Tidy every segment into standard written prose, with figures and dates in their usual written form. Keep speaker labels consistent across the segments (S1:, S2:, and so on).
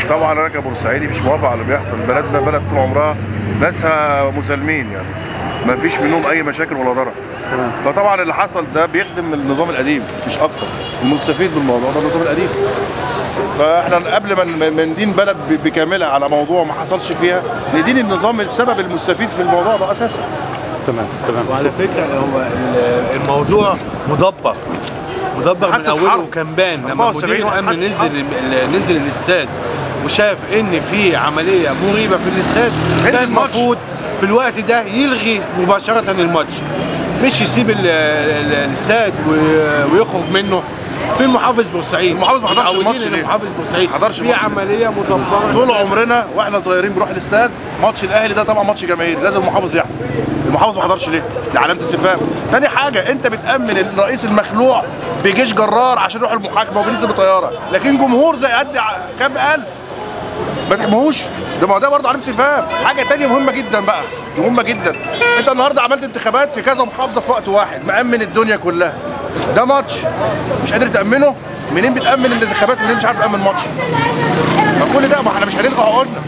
S1: طبعا انا كبورسعيدي مش موافق على اللي بيحصل. بلدنا بلد طول عمرها ناسها مسالمين، يعني ما فيش منهم اي مشاكل ولا ضرر. فطبعا اللي حصل ده بيخدم النظام القديم مش اكتر، المستفيد بالموضوع ده النظام القديم. فاحنا قبل ما ندين بلد بكاملها على موضوع ما حصلش فيها، ندين النظام السبب المستفيد في الموضوع ده اساسا.
S2: تمام تمام.
S3: وعلى فكرة هو الموضوع مدبر من اوله، وكان بان لما مدير الامن نزل الاستاد وشاف ان في عملية مريبه في الاستاد، كان المفروض في الوقت ده يلغي مباشرة الماتش، مش يسيب الاستاد ويخرج منه. في محافظ بورسعيد،
S1: المحافظ ما حضرش الماتش ليه؟
S3: محافظ بورسعيد في عملية مدبره.
S1: طول عمرنا واحنا صغيرين بنروح الاستاد، ماتش الاهلي ده طبعا ماتش جماهيري، لازم المحافظ يحضر. المحافظ ما حضرش ليه؟ دي علامة استفهام. ثاني حاجة، انت بتامن الرئيس المخلوع بجيش جرار عشان يروح المحاكمة وبينزل بطيارة، لكن جمهور زي قد كام الف ما تحموش؟ ده ما ده برضه علامة استفهام. حاجة ثانية مهمة جدا بقى، مهمة جدا، انت النهارده عملت انتخابات في كذا محافظة في وقت واحد، مأمن الدنيا كلها. ده ماتش مش قادر تأمنه، منين بتأمن الانتخابات منين مش عارف تأمن ماتش؟ ما كل ده ما احنا مش هنلغي عقودنا.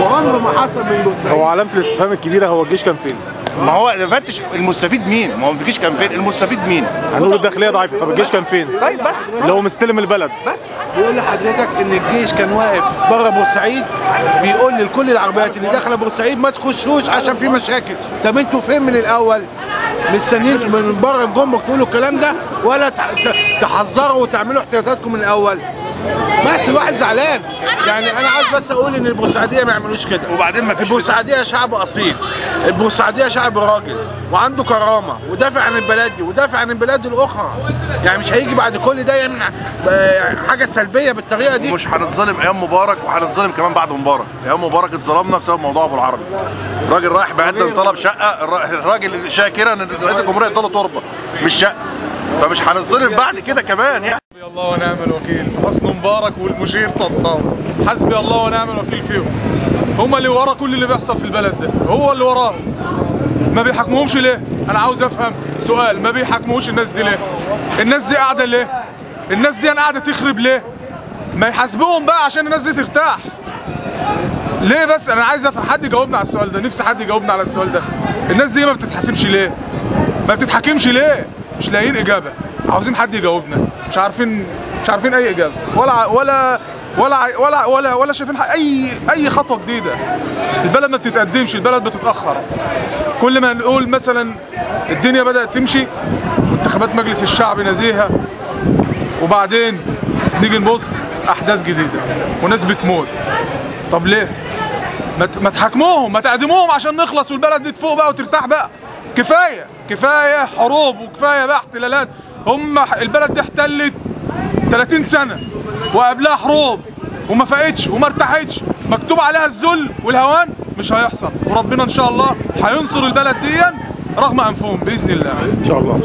S3: وعمره ما حصل من بورسعيد.
S2: هو علامة الاستفهام الكبيرة، هو الجيش كان فين؟
S1: ما هو فتش المستفيد مين؟ ما هو الجيش كان فين؟ المستفيد مين؟
S2: هنقول الداخلية ضعيفة، طب الجيش كان فين؟
S1: طيب بس
S2: اللي هو مستلم البلد.
S1: بس
S3: بيقول لحضرتك ان الجيش كان واقف بره بورسعيد بيقول لكل العربيات اللي داخله بورسعيد ما تخشوش عشان في مشاكل. طب انتوا فين من الاول؟ مستنيين من بره الجمرك تقولوا الكلام ده ولا تحذروا وتعملوا احتياطاتكم من الاول؟ بس الواحد زعلان يعني. انا عايز بس اقول ان البورسعيديه ما يعملوش كده.
S1: وبعدين ما فيش،
S3: البورسعيديه شعب اصيل، البورسعيديه شعب راجل وعنده كرامة ودافع عن البلد دي ودافع عن البلاد الاخرى، يعني مش هيجي بعد كل ده يعمل حاجة سلبية بالطريقة دي.
S1: مش هنتظلم ايام مبارك وهنتظلم كمان بعد مبارك. ايام مبارك اتظلمنا بسبب موضوع ابو العربي. الراجل رايح بيقدم طلب شقه، الراجل شاكرا ان رئيس الجمهورية اداله تربه مش شقه، فمش هنتظلم بعد كده كمان يعني.
S4: حسبي الله ونعم الوكيل في حسن مبارك والمشير طنطاوي، حسبي الله ونعم الوكيل فيهم. هما اللي ورا كل اللي بيحصل في البلد ده، هو اللي وراهم. ما بيحاكموهمش ليه؟ انا عاوز افهم سؤال، ما بيحاكموش الناس دي ليه؟ الناس دي قاعدة ليه؟ الناس دي انا قاعدة تخرب ليه؟ ما يحاسبوهم بقى عشان الناس دي ترتاح. ليه بس؟ انا عايز افهم، حد يجاوبنا على السؤال ده، نفسي حد يجاوبنا على السؤال ده. الناس دي ما بتتحاسبش ليه؟ ما بتتحاكمش ليه؟ مش لاقيين اجابه، عاوزين حد يجاوبنا، مش عارفين اي اجابه، ولا ولا ولا ولا ولا ولا شايفين اي خطوة جديدة. البلد ما بتتقدمش، البلد بتتاخر. كل ما نقول مثلا الدنيا بدات تمشي، وانتخابات مجلس الشعب نزيهة، وبعدين نيجي نبص احداث جديدة وناس بتموت. طب ليه؟ ما تحاكموهم، ما تعدموهم عشان نخلص والبلد دي تفوق بقى وترتاح بقى. كفاية كفاية حروب وكفاية بقى احتلالات. هم البلد دي احتلت 30 سنة وقبلها حروب وما فاقتش وما ارتاحتش، مكتوب عليها الذل والهوان، مش هيحصل. وربنا ان شاء الله هينصر البلد دي رغم انفهم باذن الله
S2: ان شاء الله.